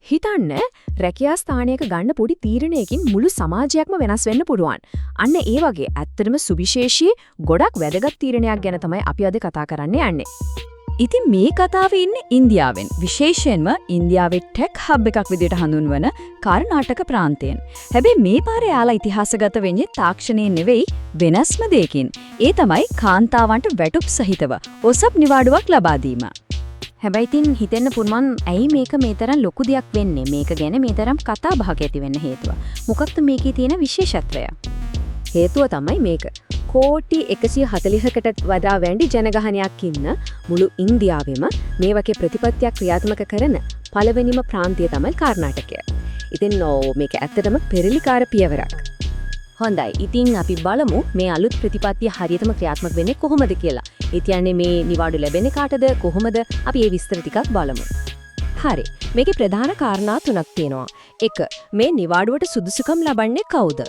හිතන්න, රැකියා ස්ථානයක ගන්න පොඩි තීරණයකින් මුළු සමාජයක්ම වෙනස් වෙන්න පුළුවන්. අන්න ඒ වගේ ඇත්තටම සුවිශේෂී, ගොඩක් වැදගත් තීරණයක් ගැන තමයි අපි අද කතා කරන්න යන්නේ. ඉතින් මේ කතාවේ ඉන්නේ ඉන්දියාවෙන්. විශේෂයෙන්ම ඉන්දියාවේ ටෙක් හබ් එකක් විදිහට හඳුන්වන කර්ණාටක ප්‍රාන්තයෙන්. හැබැයි මේ පාර එයාලා ඉතිහාසගත වෙන්නේ තාක්ෂණයෙන් නෙවෙයි, වෙනස්ම දෙයකින්. ඒ තමයි කාන්තාවන්ට වැටුප් සහිතව ඔසප් නිවාඩුවක් ලබා දීම. හැබැයි ඉතින් හිතෙන්න පුළුවන්, ඇයි මේක මේ තරම් ලොකු දෙයක් වෙන්නේ? මේක ගැන මේ තරම් කතා බහක් ඇති වෙන්න හේතුව. මොකක්ද මේකේ තියෙන විශේෂත්වය? හේතුව තමයි මේක. කෝටි 140කට වඩා වැඩි ජනගහනයක් ඉන්න මුළු ඉන්දියාවෙම මේ වගේ ප්‍රතිපත්තියක් ක්‍රියාත්මක කරන පළවෙනිම ප්‍රාන්තිය තමයි කර්ණාටකය. ඉතින් ඔව්, මේක ඇත්තටම පෙරලිකාර පියවරක්. හොඳයි. ඉතින් අපි බලමු මේ අලුත් ප්‍රතිපත්තිය හරියටම ක්‍රියාත්මක වෙන්නේ කොහොමද කියලා. ඒ කියන්නේ මේ නිවාඩු ලැබෙන්නේ කාටද, කොහොමද? අපි ඒ විස්තර ටිකක් බලමු. හරි. මේකේ ප්‍රධාන කාරණා තුනක් තියෙනවා. එක, මේ නිවාඩුවට සුදුසුකම් ලබන්නේ කවුද?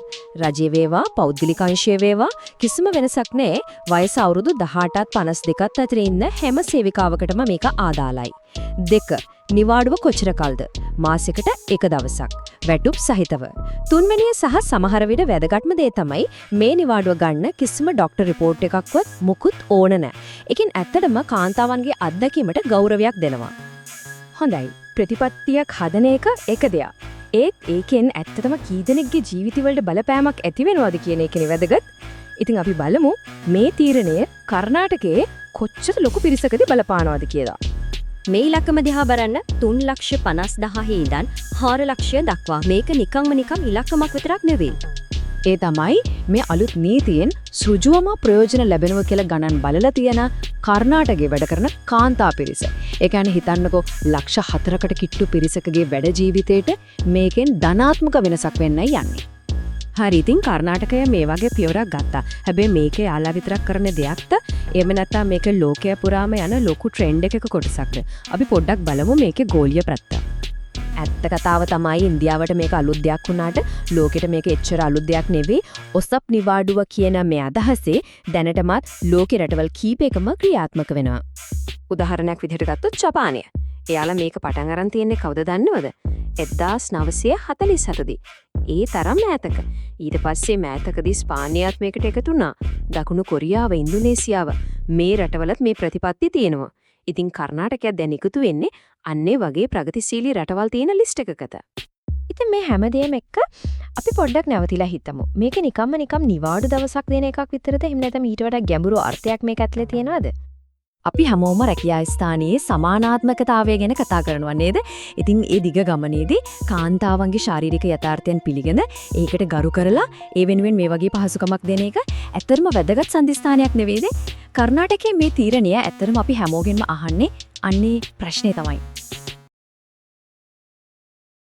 රජය වේවා, පෞද්ගලික අංශය වේවා, කිසිම වෙනසක් නෑ. වයස අවුරුදු 18ත් 52ත් අතර ඉන්න හැම සේවිකාවකටම මේක ආදාළයි. දෙක, නිවාඩුව කොච්චර කල්ද? මාසෙකට එක දවසක්. වැටුප් සහිතව. තුන්වෙනිය සහ සමහර විට වැදගත්ම දේ තමයි, මේ නිවාඩුව ගන්න කිසිම ඩොක්ටර් රිපෝට් එකක්වත් මුකුත් ඕන නෑ. ඒකෙන් ඇත්තටම කාන්තාවන්ගේ අත්දැකීමට ගෞරවයක් දෙනවා. හොඳයි. ප්‍රතිපත්තියක් හදන එක එක දෙයක්. ඒත් ඒකෙන් ඇත්තටම කී දෙනෙක්ගේ ජීවිතවලට බලපෑමක් ඇති වෙනවද කියන එකනේ වැදගත්. ඉතින් අපි බලමු මේ තීරණය කර්ණාටකයේ කොච්චර ලොකු පිරිසකදී බලපානවද කියලා. මේ ඉලක්කම දිහා බලන්න, 3,50,000 ඉඳන් 4 ලක්ෂය දක්වා. මේක නිකන්ම නිකම් ඉලක්කමක් විතරක් නෙවෙයි. ඒ තමයි මේ අලුත් නීතියෙන් ඍජුවම ප්‍රයෝජන ලැබෙනවා කියලා ගණන් බලලා තියෙන කර්ණාටකේ වැඩ කරන කාන්තා පිරිස. ඒ කියන්නේ හිතන්නකෝ, ලක්ෂ 4කට කිට්ටු පිරිසකගේ වැඩ ජීවිතේට මේකෙන් ධනාත්මක වෙනසක් වෙන්නයි යන්නේ. හරි, ඉතින් කර්ණාටකය මේ වගේ පියවරක් ගත්තා. හැබැයි මේක එයාලා විතරක් කරන දෙයක්ද? එහෙම නැත්නම් මේක ලෝකය පුරාම යන ලොකු ට්‍රෙන්ඩ් එකක කොටසක්ද? අපි පොඩ්ඩක් බලමු මේකේ ගෝලීය පැත්ත. ඇත්ත කතාව තමයි, ඉන්දියාවට මේක අලුත් දෙයක් වුණාට ලෝකෙට මේක එච්චර අලුත් දෙයක් නෙවෙයි. ඔසප් නිවාඩුව කියන මේ අදහසේ දැනටමත් ලෝකෙ රටවල් කීපයකම ක්‍රියාත්මක වෙනවා. උදාහරණයක් විදිහට ගත්තොත් ජපානය. එයාලා මේක පටන් අරන් තියෙන්නේ කවුද දන්නවද? 1947 දී. ඒ තරම් මෑතක. ඊට පස්සේ මෑතකදී ස්පානියත් මේකට එකතු වුණා. දකුණු කොරියාව, ඉන්දුනීසියාව, මේ රටවලත් මේ ප්‍රතිපත්ති තියෙනවා. ඉතින් කර්ණාටකයක් දැන් එකතු වෙන්නේ අන්නේ වගේ ප්‍රගතිශීලී රටවල් තියෙන ලිස්ට් එකකට. ඉතින් මේ හැමදේම එක්ක අපි පොඩ්ඩක් නැවතිලා හිතමු. මේක නිකම්ම නිකම් නිවාඩු දවසක් දෙන එකක් විතරද? එහෙම නැත්නම් ඊට වඩා ගැඹුරු අර්ථයක් මේක ඇතුලේ තියෙනවද? අපි හැමෝම රැකියා ස්ථානයේ සමානාත්මකතාවය ගැන කතා කරනවා නේද? ඉතින් ඒ දිග ගමනේදී කාන්තාවන්ගේ ශාරීරික යථාර්ථයන් පිළිගෙන, ඒකට ගරු කරලා, ඒ වෙනුවෙන් මේ වගේ පහසුකමක් දෙන එක ඇත්තටම වැදගත් සන්ධිස්ථානයක් නෙවෙයිද? කර්ණාටකයේ මේ තීරණය ඇත්තටම අපි හැමෝගෙන්ම අහන්නේ අන්නේ ප්‍රශ්නේ තමයි.